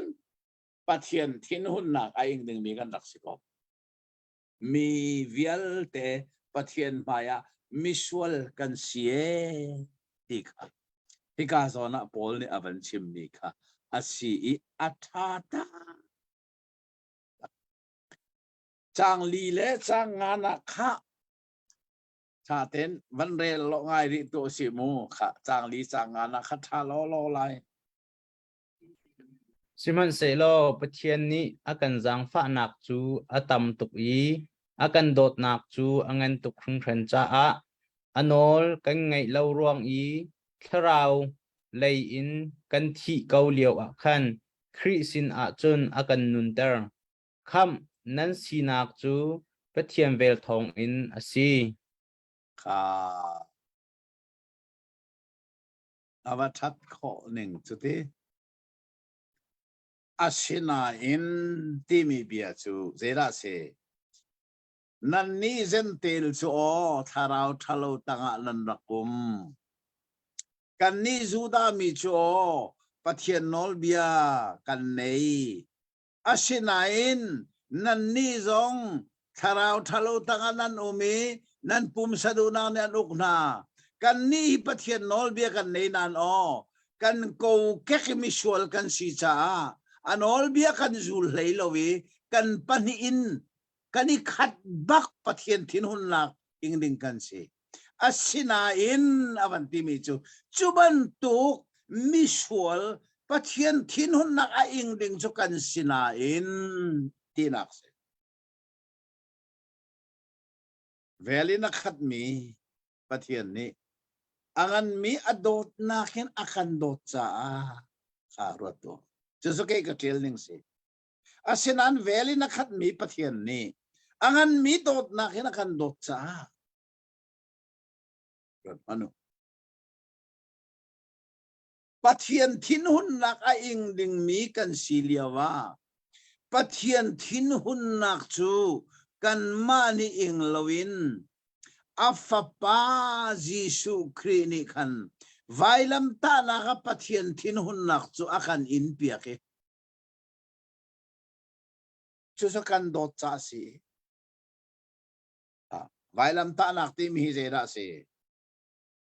Pathian thinhunnak a ing dingmi kan rak si ko. Mi vialte Pathian hmaiah misual kan si ee ti kha hika zawn ah Paul nih a van chimmi kha a si i a ṭha tak. Caang li le caang nga nak kha ṭha tein van rel lo ngai rih tuah si mu kha caang li caang nga nak kha ṭha law law lai.
Sihmanhsehlaw Pathian nih a kan zaangfahnak cu a tam tuk i a kan dawtnak cu a ngan tuk hringhran caah a nawl kan ngaih lo ruang i thlarau lei in kan thih ko lioah khan Khrih sinah cun a kan nunter. Khamh nan sinak cu Pathian vel thawngin a si.
Kha a va ṭhat khawh ning cu ti. Asinain timi bia cu zeidah a si? Nannih Jentail cu aw thlarau ṭhalo tangah nan rak um. Kannih Judah mi cu aw Pathian nawlbia kan nei. Asinain nannih zong thlarau ṭhalo tangah nan um i nan pumsa duhnak nih an uk hna. Kannih hi Pathian nawlbia kan nei nain aw kan kokek i misual kan si caah a nawlbia kan zul hlei lo i kan pahnih in kan i khat bak Pathian thinhunnak ing ding kan si. Asinain a van timi cu cu bantuk misual Pathian thinhunnak a ing ding cu kan sinain tinak si. Vel in a khatmi Pathian nih a nganmi a dawtnak in a kan dawt caah kha ruat tu. Cucu kei ka ṭial ning si. Asinain vel in a khatmi Pathian nih a nganmi dawtnak in a kan dawt caah ruat hmanh u. Pathian thinhunnak a ing dingmi kan si lio ah Pathian thinhunnak cu kanmah nih ing loin a Fapa Jesuh Khrih nih khan vailamtahnak ah Pathian thinhunnak cu a kan inpiak i cucu kan dawt ca a si. Vailamtahnak timi hi zeidah a si?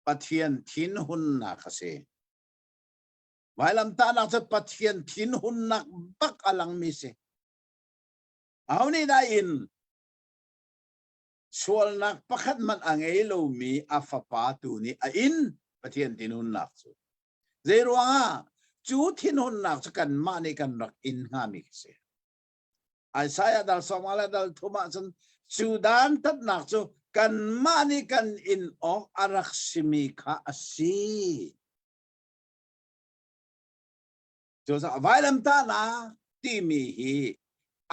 Pathian thinhunnak a si. Vailamtahnak cu Pathian thinhunnak bak a langmi si. Aho nih dah in sualnak pakhat hmanh a ngei lomi a fapa tu nih a in Pathian thinhunnak cu. Zeiruangah cu thinhunnak cu kanmah nih kan rak in hngami a si. Isaiah dal sawma le dal thum ahcun cu dantatnak cu kanmah nih kan in awk a rak simi kha a si. Cucaah vailamtahnak timi hi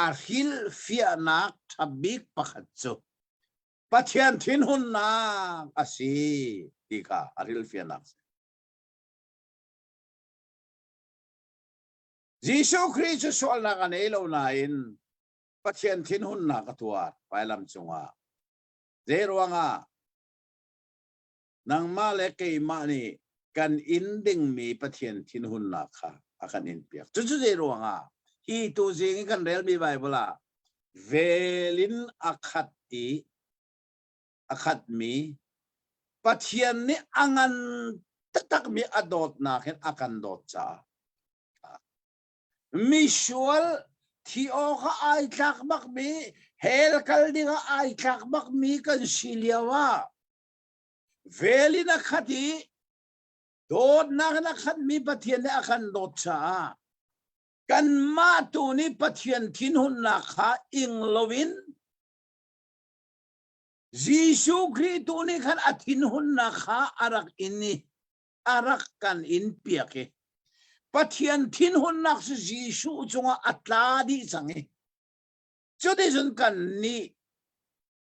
a hrilhfiahnak ṭha bik pakhat cu Pathian thinhunnak a si ti kha a hrilhfiahnak a si. Jesuh Khrih cu sualnak a nei lo nain Pathian thinhunnak a tuar vailam cungah. Zei ruangah? Nangmah le keimah nih kan in dingmi Pathian thinhunnak kha a kan in piak. Cucu zei ruangah? Hi tuzing i kan relmi Bible ah vel in a khat i a khatmi Pathian nih a ngan taktakmi a dawtnak hin a kan dawt caah misual thi awk ah ai tlak bakmi hell kal ding ah ai tlak bakmi kan si lio ah vel in a khat i dawtnak in a khatmi Pathian nih a kan dawt caah kanmah tu nih Pathian thinhunnak kha ing loin. Jesuh Khrih tu nih khan a thinhunnak kha a rak in i a rak kan in piak i Pathian thinhunnak cu Jesuh cungah a tla dih cang i cuticun kan nih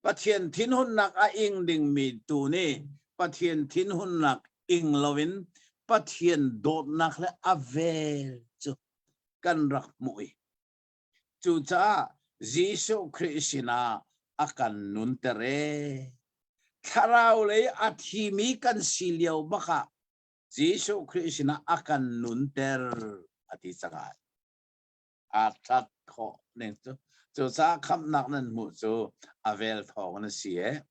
Pathian thinhunnak a ing dingmi tu nih Pathian thinhunnak ing loin Pathian dawtnak le a vel cu kan rak hmuh i Cucaah Jesuh Khrih sinah a kan nunter ee. Thlarau lei a thimi kan si lio bak ah Jesuh Khrih sinah a kan nunter a ti cang ai. A that khawh ning cu. Cucaah khamhnak nan hmuh cu a vel thawng na si ee.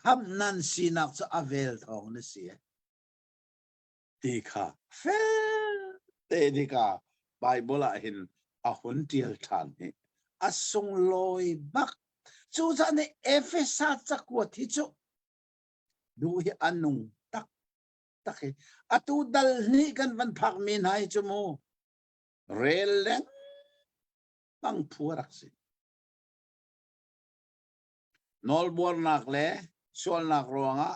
Khamh nan sinak cu a vel thawng na si ee. Ti kha fel te dika Bible ah hin a hun tial ṭhan hi a sunglawi bak. Cucaah nih Efesa cakuat hi cu duh hi a nung tak tak hi atu dal hnih kan van phak mi hna hi cu mu rel lengmang phu a rak si. Nawlbuarnak le sualnak ruangah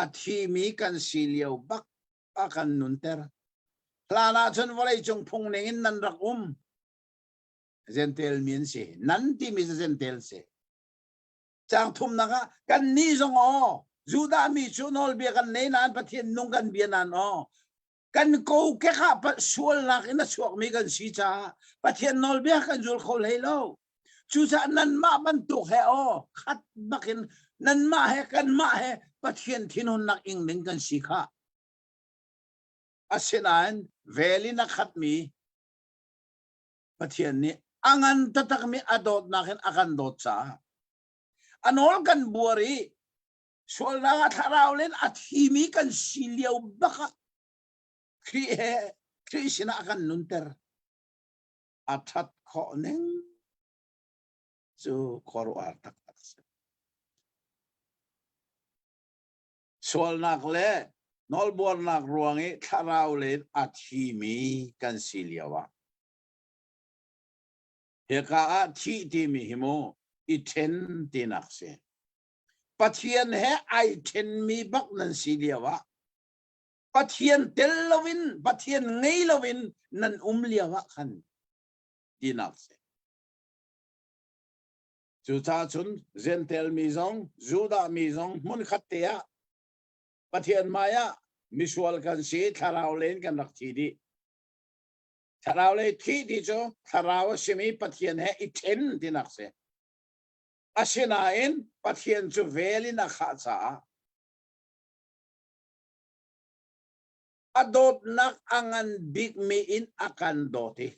a thimi kan si lio bak a kan nunter. Hlan ah cun vawleicung phung ning in nan rak um. Gentel mi an si. Nan timi cu Gentel si. Caang thumnak ah kan nih zong aw Judah mi cu nawlbia kan nei nain Pathian nung kan bia nan aw kan kokek ah sualnak in a chuakmi kan si caah Pathian nawlbia kan zul kho hlei lo. Cucaah nanmah bantuk he aw khat bakin nanmah he kanmah he Pathian thinhunnak ing ding kan si kha. Asinain vel in a khatmi Pathian nih a ngan taktakmi a dawtnak in a kan dawt caah a nawl kan buar i sualnak ah thlarau len a thimi kan si lio bak ah Khrih he Khrih sinah a kan nunter a that khawh ning cu khuaruahhar taktak a si. Sualnak le nawlbuarnak ruang i thlarau len a thimi kan si lio ah hika ah thih timi hi mu i then tinak si. Pathian he ai ṭhenmi bak nan si lio ah Pathian tel loin Pathian ngei loin nan um lio ah khan tinak si. Cucaah cun Gentel mi zong Judah mi zong hmunkhat te ah Pathian hmai ah misual kan si thlarau len kan rak thi dih. Thlarau lei thi ti cu thlarau a simi Pathian he i ṭhen tinak si. Asinain Pathian cu vel in a khah caah a dawtnak a ngan bikmi in a kan dawt i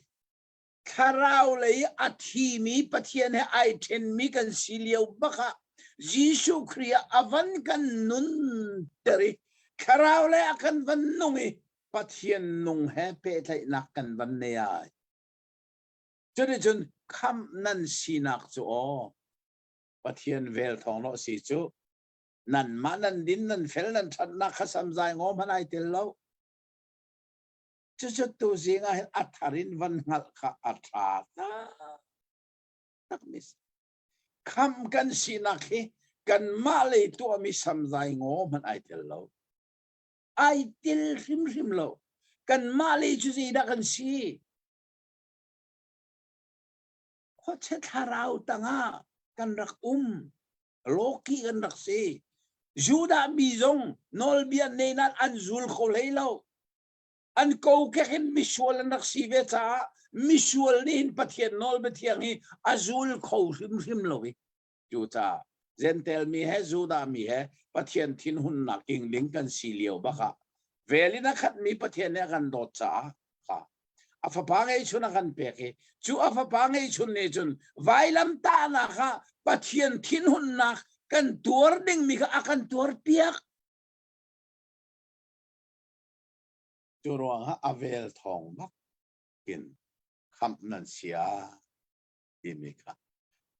thlarau lei a thimi Pathian he ai ṭhenmi kan si lio bak ah Jesuh Khrih ah a van kan nunter i thlarau lei a kan van nung i Pathian nung he pehtlaihnak kan van nei ai. Cuticun khamh nan sinak cu aw Pathian vel thawng lo si cu nanmah nan din nan fel nan ṭhatnak kha samzai ngaw hmanh ai tel lo. Cucu tu zing ah hin a thar in van hngalh kha a ṭha tak mi si. Khamh kan sinak hi kanmah lei tuahmi samzai ngaw hmanh ai tel lo. Ai tel hrimhrim lo. Kanmah lei cu zeidah kan si? Khuachia thlarau tangah kan rak um. Lawki kan rak si. Judah mi zong nawlbia nei an zul kho hlei lo. An kokek in misual an rak si ve caah misual nih hin Pathian nawlbia thiang hi a zul kho hrimhrim lo i. Cucaah Gentel mi he Judah mi he Pathian thinhunnak ing ding kan si lio bak ah vel in a khatmi Pathian nih a kan dawt caah kha a fapa ngeihchun a kan pek i cu a fapa ngeihchun nih cun vailam tahnak ah Pathian thinhunnak kan tuar dingmi kha a kan tuar piak. Cu ruangah a vel thawng bak in khamh nan sia timi kha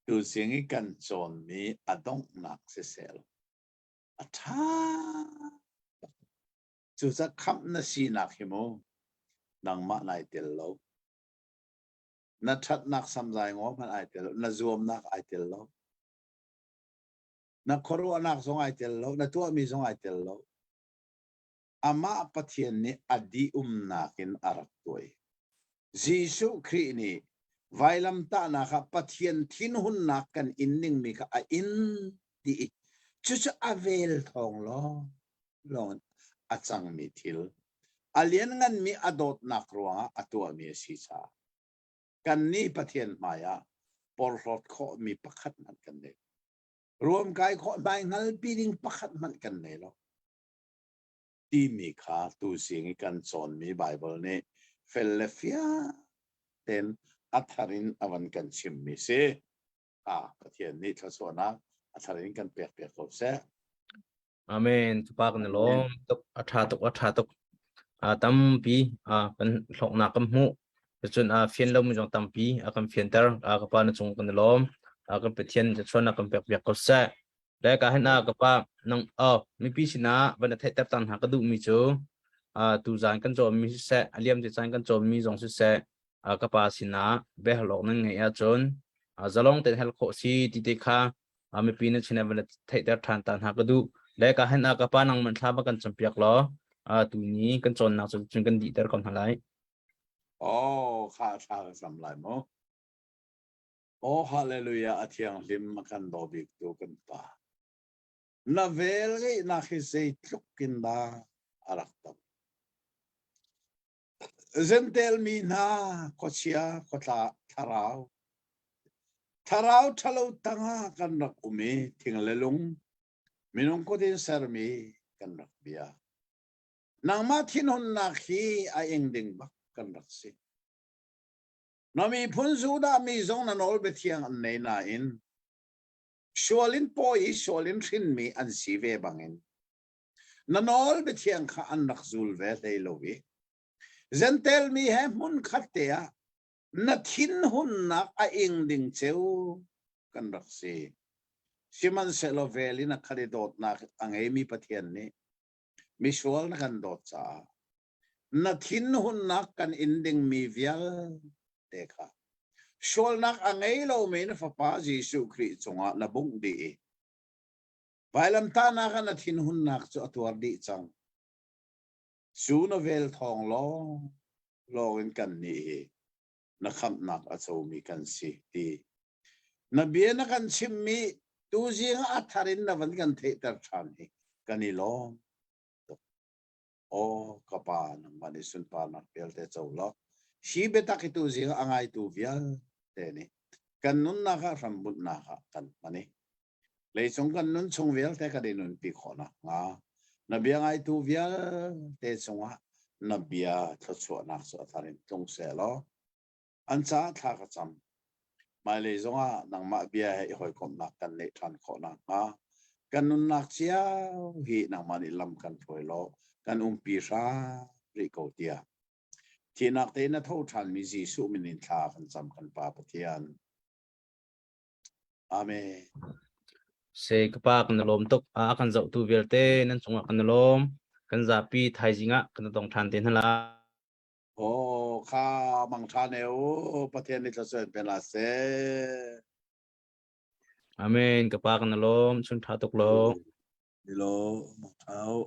tuzing i kan cawnmi a donghnak siseh a ṭha Cucaah khamh na sinak hi mu nangmah nai tel lo. Na ṭhatnak samzai ngaw hmanh ai tel lo. Na zuamnak ai tel lo. Na khuaruahnak zong ai tel lo, na tuahmi zong ai tel lo. Amah Pathian nih a dih-umnak in a rak tuah. Jesuh Khrih nih vailamtahnak ah Pathian thinhunnak kan in dingmi kha a in ti i cucu a vel thawng lawng lawng a cangmi thil a liannganmi a dawtnak ruangah a tuahmi a si caah kannih Pathian hmaiah porhlawt khawhmi pakhat hmanh kan nei. Ruamkai khawh hmaihngalpi ding pakhat hmanh kan nei lo. Timi kha tuzing i kan cawnmi Baibal nih fel le fiang tein a thar in a van kan chimmi si. Ah, Pathian nih thluachuahnak a thar in kan pek piak ko seh.
Amen. Tupa kan i lawm tuk. A ṭha tuk, a ṭha tuk. A tampi a kan hlawknak kan hmuh. Cun a fian lomi zong tampi a kan fianter. A ka pa na cung kan i lawm. A kan Pathian thluachuahnak kan pek piak ko seh. Le ka hin a ka pa nang oh mipi sinah van na theihter tan hna ka duhmi cu a tuzan kan cawmmi siseh, a liam ti caan kan cawmmi zong siseh, a ka pa sinah biahal awk nan ngeih ahcun zalong tein hal khawh si ti te kha mipi na sinah van theihter ṭhan ta hna ka duh. Le ka hin ka pa nang man thla va kan campiak law tu ni kan cawnnak cu cun kan dihter ko hna lai.
Oh, kha thla ka cam lai mu. Oh, hallelujah, a thianghlim a kan daw bik tu kan pa. Na vel ngeihnak hi zeitluk in dah a rak tam. Zentel mi hna khuachia khuatla thlarau thlarau ṭhalo tangah kan rak um i thing le lung minung kut in sermi kan rak bia. Nangmah thinhunnak hi a ing ding bak kan rak si. Na miphun Judah mi zong na nawl biathiang an nei nain sual in pawi i sual in hrinmi an si ve bangin Na nawl biathiang kha an rak zul ve hlei lo i Jentail mi he hmunkhat te ah na thinhunnak a ing ding ceu kan rak si. Sihmanhsehlaw vel in a khat i dawtnak a ngeimi Pathian nih misual na kan dawt caah na thinhunnak kan in dingmi vialte kha sualnak a ngei lomi na Fapa Jesuh Khrih cungah na bungh dih i Vailamtahnak ah na thinhunnak cu a tuar dih cang. Cu na vel thawng lawng lawng in kannih hi na khamhnak a comi kan si ti. Na bia na kan chimmi tuzing ah a thar in na van kan theihter ṭhan hi kan i lawm tuk. Aw ka pa nangmah nih sunparnak vialte co law hi biatak hi tuzing ah a ngaitu vialte nih kan nunnak ah hrambunhnak ah kan hman i Leicung kan nun chung vialte kan i nunpi khawh nakhnga na bia ngaitu vialte cungah na bia thluachuahnak cu a thar in tlung seh law an caah thla ka cam. Hmailei zongah nangmah bia he i hawikomhnak kan neih ṭhan khawh nakhnga kan nunnak cio hi nangmah nih lam kan hruai law kan umpi hram rih ko tiah thihnak tein na tho ṭhanmi Jesuh min in thla kan cam kan Pa Pathian. Amen.
Se ka pa kan lawm tuk. A kan zohtu vialte nan cungah kan lawm. Kan zapi thaizing ah kan tong ṭhan te hna la.
Oh, kha mang ṭhan e u. Pathian nih thluachuah pe la seh.
Amen. Ka pa kan lawm. Chun ṭha tuk lo.
Lo, mang ṭha u.